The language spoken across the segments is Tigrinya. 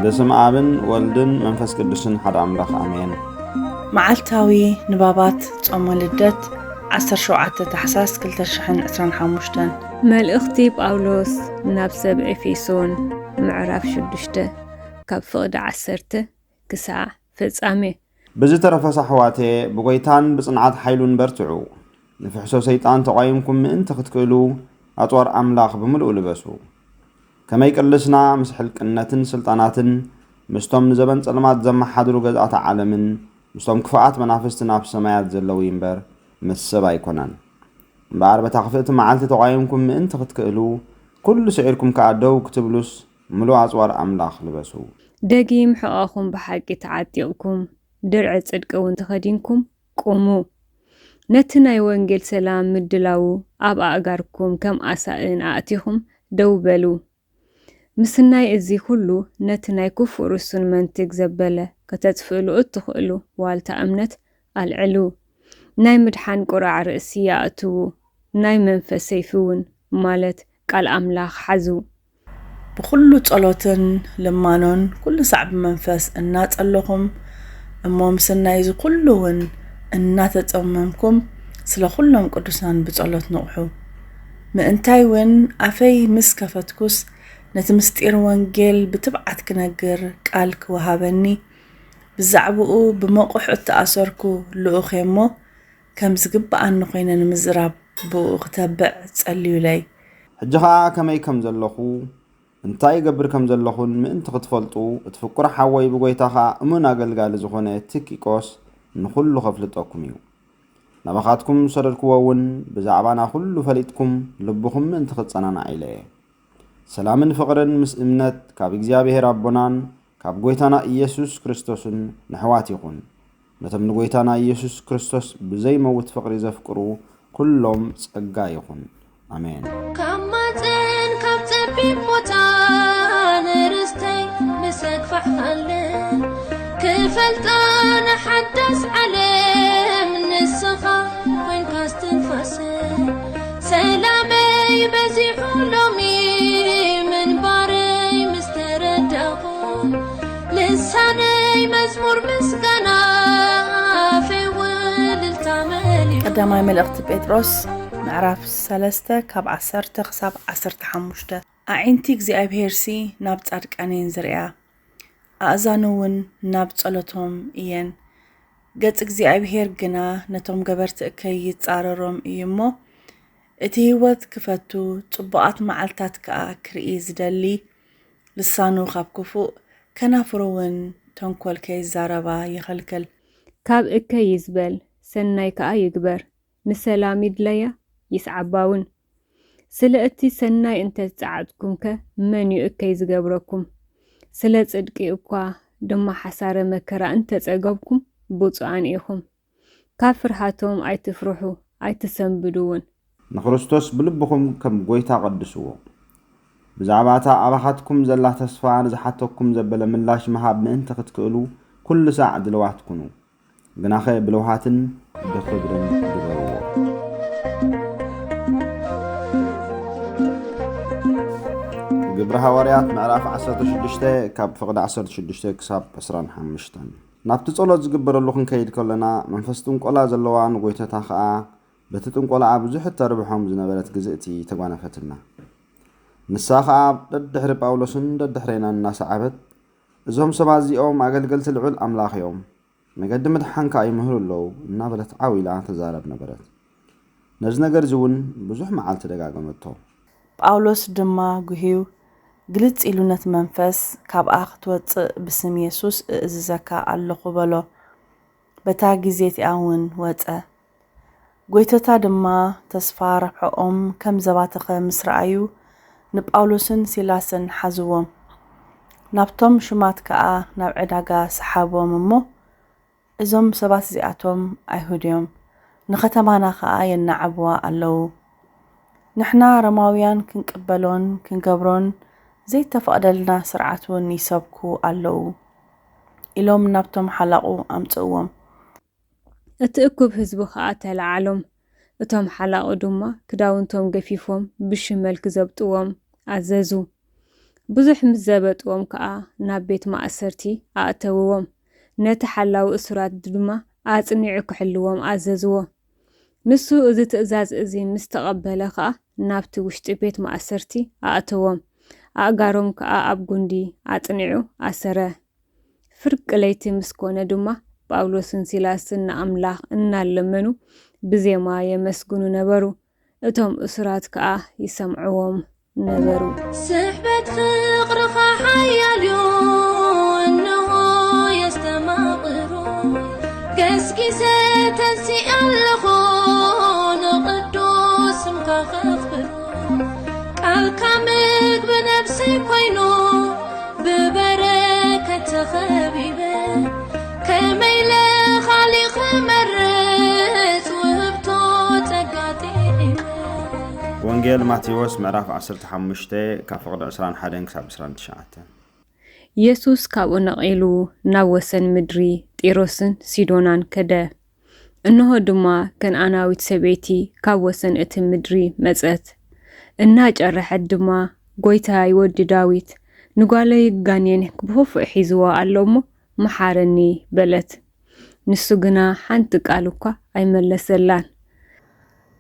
በስም ኣብን ወልድን መንፈስ ቅዱስን ሓደ ኣምላኽ ኣሜን። መዓልታዊ ንባባት ጾመ ልደት ዓሰርተ ሸውዓተ ታሕሳስ ክልተ ሽሕን ዕስራን ሓሙሽተን። መልእኽቲ ጳውሎስ ናብ ሰብ ኤፌሶን፣ ምዕራፍ ሽዱሽተ፣ ካብ ፍቕዲ ዓሰርተ ክሳዕ ፍጻሜ። ብዝተረፈስ ኣሕዋቴ፣ ብጎይታን ብጽንዓት ሓይሉን በርትዑ። ንፍሕሶ ሰይጣን ተቋይምኩም ምእንቲ ክትክእሉ፣ ኣጽዋር ኣምላኽ ብምሉኡ ልበሱ። ከመይ ቅልስና ምስ ሕልቅነትን ስልጣናትን፣ ምስቶም ንዘበን ጸልማት ዘመሓድሩ ገዛእቲ ዓለምን፣ ምስቶም ክፉኣት መናፍስትን ኣብ ሰማያት ዘለዉ እምበር፣ ምስ ሰብ ኣይኮነን። እምበኣር በታ ክፍእቲ መዓልቲ ተቋይምኩም ምእንቲ ክትክእሉ፣ ኩሉ ስዒርኩም ከኣ ደው ክትብሉስ፣ ምሉእ ኣጽዋር ኣምላኽ ልበሱ። ደጊም ሕቐኹም ብሓቂ ተዓጢቕኩም፣ ድርዒ ጽድቂ እውን ተኸዲንኩም ቁሙ። ነቲ ናይ ወንጌል ሰላም ምድላዉ ኣብ ኣእጋርኩም ከም ኣሳእን ኣእቲኹም ደው በሉ። ምስናይ እዚ ኩሉ፣ ነቲ ናይ ክፉእ ርሱን መንትግ ዘበለ ከተጥፍእሉ እትኽእሉ ዋልታ እምነት ኣልዕሉ። ናይ ምድሓን ቁራዕ ርእሲ ኣእትዉ፣ ናይ መንፈስ ሰይፊ እውን፣ ማለት ቃል ኣምላኽ፣ ሓዙ። ብኹሉ ጸሎትን ልማኖን ኩሉ ሳዕ ብመንፈስ እናጸለኹም፣ እሞ ምስናይ እዚ ኩሉ እውን እናተጸመምኩም፣ ስለ ኩሎም ቅዱሳን ብጸሎት ንቕሑ። ምእንታይ እውን ኣፈይ ምስ ከፈትኩስ፣ ነቲ ምስጢር ወንጌል ብትብዓት ክነግር ቃል ክወሃበኒ፣ ብዛዕባኡ ብመቑሕ እተኣሰርኩ ልኡኽ እየ እሞ፣ ከም ዝግብኣኒ ኮይነ ንምዝራብ ብኡ ክተብዕ ጸልዩለይ። ሕጂ ኸኣ ከመይ ከም ዘለኹ፣ እንታይ እገብር ከም ዘለኹን ምእንቲ ክትፈልጡ፣ እቲ ፍቁር ሓወይ ብጎይታ ኸኣ እሙን ኣገልጋሊ ዝኾነ ቲኪቆስ ንኹሉ ከፍልጠኩም እዩ። ናባኻትኩም ዝሰደድክዎ እውን ብዛዕባና ኩሉ ፈሊጥኩም ልብኹም ምእንቲ ክጸናናዕ ኢለ እየ። ሰላምን ፍቕርን ምስ እምነት ካብ እግዚኣብሔር ኣቦናን ካብ ጐይታና ኢየሱስ ክርስቶስን ንሕዋት ይኹን። ነቶም ንጐይታና ኢየሱስ ክርስቶስ ብዘይመውት ፍቕሪ ዘፍቅሩ ኩሎም ጸጋ ይኹን። ኣሜን። ካብ ማፀን ካብ ጸቢብ ቦታ ንርስተይ ምስ ኣግፋሕኻለ ክፈልጣ ንሓዳስ ዓለም ንስኻ ኮንካ እስትንፋሰይ። ሰላመይ በዚሑ ሎሚ ምንባረይ ምስ ተረዳእኹ፣ ልሳነይ መዝሙር ምስጋና፣ ኣፈይ ውልልታ መሊኡ። ቀዳማይ መልእኽቲ ጴጥሮስ ምዕራፍ ሰለስተ ካብ ዓሰርተ ክሳብ ዓሰርተ ሓሙሽተ። ኣዒንቲ እግዚኣብሄርሲ ናብ ጻድቃን እየን ዝርእያ፣ ኣእዛኑ እውን ናብ ጸሎቶም እየን። ገጽ እግዚኣብሄር ግና ነቶም ገበርቲ እከይ ይጻረሮም እዩ እሞ፣ እቲ ህይወት ክፈቱ፣ ጽቡቓት መዓልታት ከኣ ክርኢ ዝደሊ፣ ልሳኑ ካብ ክፉእ ከናፍሩ እውን ተንኮል ከይዛረባ ይኸልክል። ካብ እከይ ይዝበል፣ ሰናይ ከኣ ይግበር፣ ንሰላም ይድለያ ይስዓባ እውን። ስለ እቲ ሰናይ እንተ ዝጸዓጽኩምከ መን እዩ እከይ ዝገብረኩም? ስለ ጽድቂ እኳ ድማ ሓሳረ መከራ እንተ ጸገብኩም ብፁዓን ኢኹም። ካብ ፍርሃቶም ኣይትፍርሑ፣ ኣይትሰንብዱ እውን። ንክርስቶስ ብልብኹም ከም ጐይታ ቀድስዎ። ብዛዕባ እታ ኣባኻትኩም ዘላ ተስፋ ንዝሓተኩም ዘበለ ምላሽ ምሃብ ምእንቲ ክትክእሉ፣ ኩሉ ሳዕ ድልዋት ኩኑ። ግናኸ ብልውሃትን ብኽብርን ግበርዎ። ግብሪ ሃዋርያት ምዕራፍ ዓሰርተ ሽዱሽተ ካብ ፍቕዲ ዓሰርተ ሽዱሽተ ክሳብ ዕስራን ሓሙሽተን። ናብቲ ጸሎት ዝግበረሉ ክንከይድ ከለና፣ መንፈስ ጥንቆላ ዘለዋ ንጎይተታ ኸኣ በቲ ጥንቆላኣ ብዙሕ እተርብሖም ዝነበረት ግዝእቲ ተጓነፈትና። ንሳ ኸኣ ደድሕሪ ጳውሎስን ደድሕሬናን እናሰዓበት፣ "እዞም ሰባት እዚኦም ኣገልገልቲ ልዑል ኣምላኽ እዮም፣ መገዲ ምድሓን ከኣ ይምህሩ ኣለዉ" እናበለት ዓው ኢላ ትዛረብ ነበረት። ነዚ ነገር እዚ እውን ብዙሕ መዓልቲ ደጋገመቶ። ጳውሎስ ድማ ጉህዩ ግልጽ ኢሉ ነቲ መንፈስ፣ "ካብኣ ክትወጽእ ብስም የሱስ እእዝዘካ ኣለኹ" በሎ። በታ ግዜ እቲኣ እውን ወጸ። ጎይቶታ ድማ ተስፋ ረብሕኦም ከም ዘባተኸ ምስ ረኣዩ፣ ንጳውሎስን ሲላስን ሓዝዎም። ናብቶም ሽማት ከኣ ናብ ዕዳጋ ሰሓቦም እሞ፣ "እዞም ሰባት እዚኣቶም ኣይሁድ እዮም፣ ንኸተማና ኸኣ የናዕብዋ ኣለዉ። ንሕና ሮማውያን ክንቅበሎን ክንገብሮን ዘይተፈቕደልና ስርዓት እውን ይሰብኩ ኣለዉ" ኢሎም ናብቶም ሓላቑ ኣምጽእዎም። እቲ እኩብ ህዝቢ ኸኣ ተለዓሎም። እቶም ሓላቑ ድማ ክዳውንቶም ገፊፎም ብሽመል ክዘብጥዎም ኣዘዙ። ብዙሕ ምስ ዘበጥዎም ከኣ ናብ ቤት ማእሰርቲ ኣእተውዎም። ነቲ ሓላዊ እሱራት ድማ ኣጽኒዑ ክሕልዎም ኣዘዝዎ። ንሱ እዚ ትእዛዝ እዚ ምስ ተቐበለ ኸኣ ናብቲ ውሽጢ ቤት ማእሰርቲ ኣእተዎም። ኣእጋሮም ከኣ ኣብ ጉንዲ ኣጽኒዑ ኣሰረ። ፍርቂ ለይቲ ምስ ኮነ ድማ ጳውሎስን ሲላስን ንኣምላኽ እናለመኑ ብዜማ የመስግኑ ነበሩ። እቶም እሱራት ከኣ ይሰምዕዎም ነበሩ። ስሕበት ፍቕርኻ ሓያል እዩ፣ እንሆ የስተማቕሩ። ገስጊሰ ተንሲእ ኣለኹ፣ ንቕዱስ ስምካ ከኽብሩ። ቃልካ ምግቢ ነብሰይ ኮይኑ፣ ብበረከት ተኸቢበ። ከመይ ኢለ ኻሊእ ክመርጽ፣ ውህብቶ ጸጋ ጥዒመ። ወንጌል ማቴዎስ ምዕራፍ ዓሰርተ ሓሙሽተ ካብ ፍቕዲ ዕስራን ሓደን ክሳብ ዕስራን ትሽዓተን። የሱስ ካብኡ ነቒሉ ናብ ወሰን ምድሪ ጢሮስን ሲዶናን ከደ። እንሆ ድማ ከነኣናዊት ሰበይቲ ካብ ወሰን እቲ ምድሪ መጸት። እናጨረሐት ድማ፣ "ጐይታይ፣ ወዲ ዳዊት፣ ንጓለይ ጋኔን ብኽፉእ ሒዝዋ ኣሎ እሞ፣ መሓረኒ" በለት። ንሱ ግና ሓንቲ ቃል እኳ ኣይመለሰላን።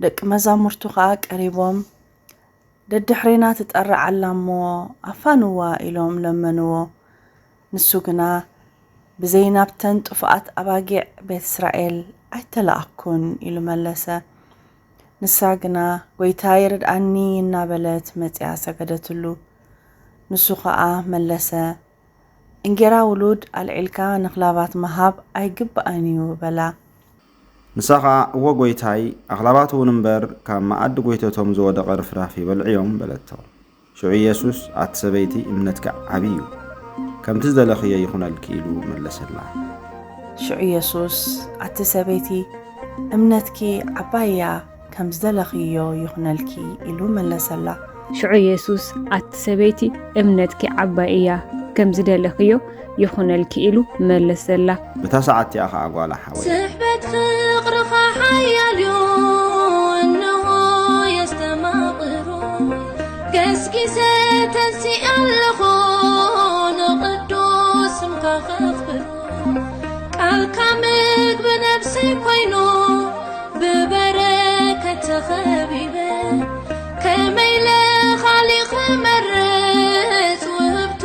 ደቂ መዛሙርቱ ኸኣ ቀሪቦም፣ "ደድሕሬና ትጠርዕ ኣላ እሞ፣ ኣፋንዋ" ኢሎም ለመንዎ። ንሱ ግና፣ "ብዘይ ናብተን ጥፉኣት ኣባጊዕ ቤት እስራኤል ኣይተላእኩን" ኢሉ መለሰ። ንሳ ግና፣ "ጐይታይ፣ ርድኣኒ" እናበለት መጺኣ ሰገደትሉ። ንሱ ኸኣ መለሰ፣ "እንጌራ ውሉድ ኣልዒልካ ንኽላባት ምሃብ ኣይግብኣን እዩ" በላ። ንሳ ኸኣ፣ "እወ ጐይታይ፣ ኣኽላባት እውን እምበር፣ ካብ መኣዲ ጐይተቶም ዝወደቐ ርፍራፍ ይበልዑ እዮም" በለቶ። ሽዑ ኢየሱስ፣ "ኣቲ ሰበይቲ፣ እምነትኪ ዓቢ እዩ፣ ከምቲ ዝደለኽዮ ይኹነልኪ" ኢሉ መለሰላ። ሽዑ ኢየሱስ፣ "ኣቲ ሰበይቲ፣ እምነትኪ ዓባይ እያ፣ ከም ዝደለኽዮ ይኹነልኪ" ኢሉ መለሰላ። ሽዑ ኢየሱስ፣ "ኣቲ ሰበይቲ፣ እምነትኪ ዓባይ እያ፣ ከም ዝደለኽዮ ይኹነልኪ" ኢሉ መለሰላ። በታ ሰዓት እቲኣ ኸኣ ጓላ ሓወይ። ስሕበት ፍቕርኻ ሓያል እዩ፣ እንሆ የስተማቕሩ። ገስጊሰ ተንሲእ ኣለኹ፣ ንቕዱስ ስምካ ከኽብሩ። ቃልካ ምግቢ ነብሰይ ኮይኑ፣ ብበረከት ተኸቢበ። ከመይ ኢለ ኻሊእ ክመርጽ፣ ውህብቶ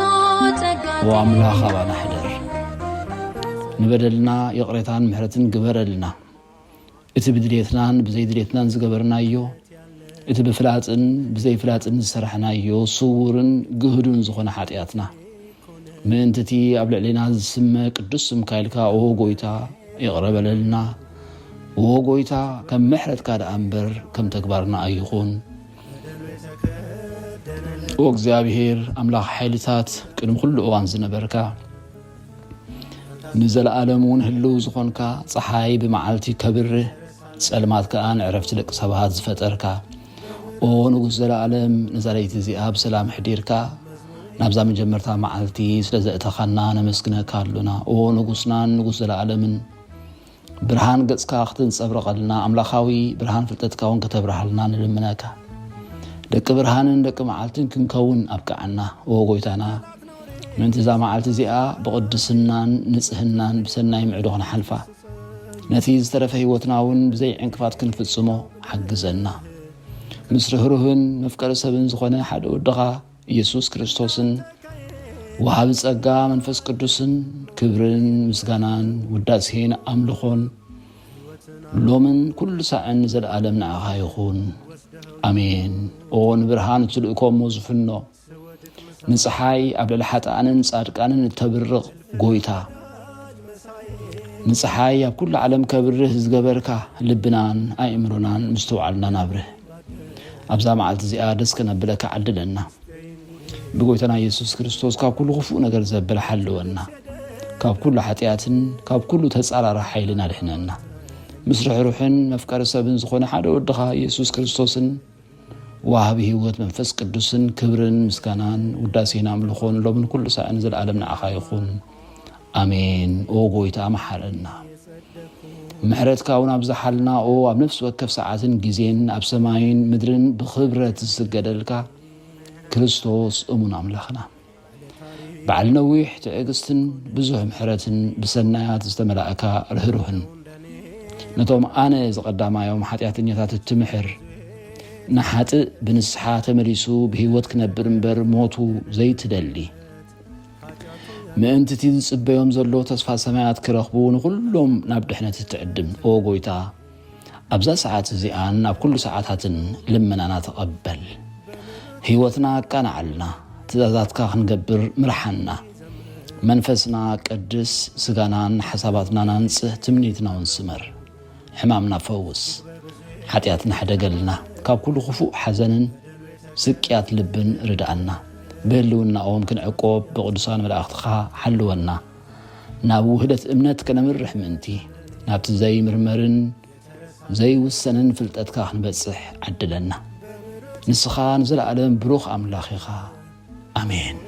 ጸጋ ኦ ኣምላኽ ኣባና ሕደር፣ ንበደልና ይቕሬታን ምሕረትን ግበረልና። እቲ ብድሌትናን ብዘይድሌትናን ዝገበርናዮ፣ እቲ ብፍላጥን ብዘይፍላጥን ዝሰራሕናዮ፣ ስውርን ግህዱን ዝኾነ ሓጢኣትና፣ ምእንቲ እቲ ኣብ ልዕሌና ዝስመ ቅዱስ ስምካ ኢልካ፣ ኦ ጎይታ፣ ይቕረ በለልና። ኦ ጎይታ፣ ከም ምሕረትካ ደኣ እምበር ከም ተግባርና ኣይኹን። ኦ እግዚኣብሔር፣ ኣምላኽ ሓይልታት፣ ቅድሚ ኩሉ እዋን ዝነበርካ፣ ንዘለኣለም እውን ህልው ዝኾንካ፣ ጸሓይ ብመዓልቲ ከብርህ፣ ጸልማት ከኣ ንዕረፍቲ ደቂ ሰባት ዝፈጠርካ፣ ኦ ንጉስ ዘለኣለም፣ ነዛ ለይቲ እዚኣ ብሰላም ሕዲርካ፣ ናብዛ መጀመርታ መዓልቲ ስለ ዘእተኻና ነመስግነካ ኣሎና። ኦ ንጉስናን ንጉስ ዘለኣለምን፣ ብርሃን ገጽካ ክትንጸብረቐልና፣ ኣምላኻዊ ብርሃን ፍልጠትካ እውን ከተብርሃልና ንልምነካ። ደቂ ብርሃንን ደቂ መዓልትን ክንከውን ኣብቅዓና። ኦ ጎይታና፣ ምእንቲ እዛ መዓልቲ እዚኣ ብቕድስናን ንጽህናን ብሰናይ ምዕዶ ክንሓልፋ፣ ነቲ ዝተረፈ ህይወትና እውን ብዘይ ዕንቅፋት ክንፍጽሞ ሓግዘና። ምስ ርህሩህን መፍቀሪ ሰብን ዝኾነ ሓደ ወድኻ ኢየሱስ ክርስቶስን፣ ወሃቢ ጸጋ መንፈስ ቅዱስን፣ ክብርን ምስጋናን ውዳሴን ኣምልኾን ሎምን ኩሉ ሳዕን ንዘለኣለም ንዓኻ ይኹን። ኣሜን። ኦ ንብርሃን እትልእኮ እሞ ዝፍኖ፣ ንጸሓይ ኣብ ልዕሊ ሓጥኣንን ጻድቃንን እተብርቕ ጎይታ፣ ንጸሓይ ኣብ ኩሉ ዓለም ከብርህ ዝገበርካ፣ ልብናን ኣእምሮናን ምስትውዓልናን ኣብርህ። ኣብዛ መዓልቲ እዚኣ ደስ ከነብለካ ዓድለና። ብጎይታና ኢየሱስ ክርስቶስ ካብ ኩሉ ክፉእ ነገር ዘብል ሓልወና። ካብ ኩሉ ሓጢኣትን ካብ ኩሉ ተጻራሪ ሓይልን ኣድሕነና። ምስ ርሕሩሕን መፍቀሪ ሰብን ዝኾነ ሓደ ወድኻ ኢየሱስ ክርስቶስን፣ ወሃቢ ህይወት መንፈስ ቅዱስን፣ ክብርን ምስጋናን ውዳሴን ኣምልኾን ሎምን ኩሉ ሳዕን ዘለኣለም ንዓኻ ይኹን። ኣሜን። ኦ ጎይታ፣ መሓረና። ምሕረትካ እውን ኣብዝሓልና። ኦ ኣብ ነፍሲ ወከፍ ሰዓትን ግዜን፣ ኣብ ሰማይን ምድርን ብኽብረት ዝስገደልካ ክርስቶስ እሙን ኣምላኽና። በዓል ነዊሕ ትዕግስትን ብዙሕ ምሕረትን ብሰናያት ዝተመላእካ ርህሩህን፣ ነቶም ኣነ ዝቐዳማዮም ሓጢኣተኛታት እትምሕር፣ ንሓጥእ ብንስሓ ተመሊሱ ብህይወት ክነብር እምበር ሞቱ ዘይትደሊ፣ ምእንቲ እቲ ዝጽበዮም ዘሎ ተስፋ ሰማያት ክረኽቡ ንኹሎም ናብ ድሕነት እትዕድም። ኦ ጎይታ፣ ኣብዛ ሰዓት እዚኣን ኣብ ኩሉ ሰዓታትን ልመናና ተቐበል። ህይወትና ኣቃናዓልና፣ ትእዛዛትካ ክንገብር ምርሓና። መንፈስና ቀድስ፣ ስጋናን ሓሳባትናን ኣንጽህ፣ ትምኒትና እውን ስመር። ሕማምና ፈውስ፣ ሓጢኣትና ሕደገልና፣ ካብ ኩሉ ክፉእ ሓዘንን ስቅያት ልብን ርድኣና። ብህልውናኦም ክንዕቆብ ብቅዱሳን መላእኽትኻ ሓልወና። ናብ ውህደት እምነት ከነምርሕ ምእንቲ፣ ናብቲ ዘይምርመርን ዘይውሰንን ፍልጠትካ ክንበጽሕ ዓድለና። ንስኻ ንዘለኣለም ብሩኽ ኣምላኽ ኢኻ። ኣሜን።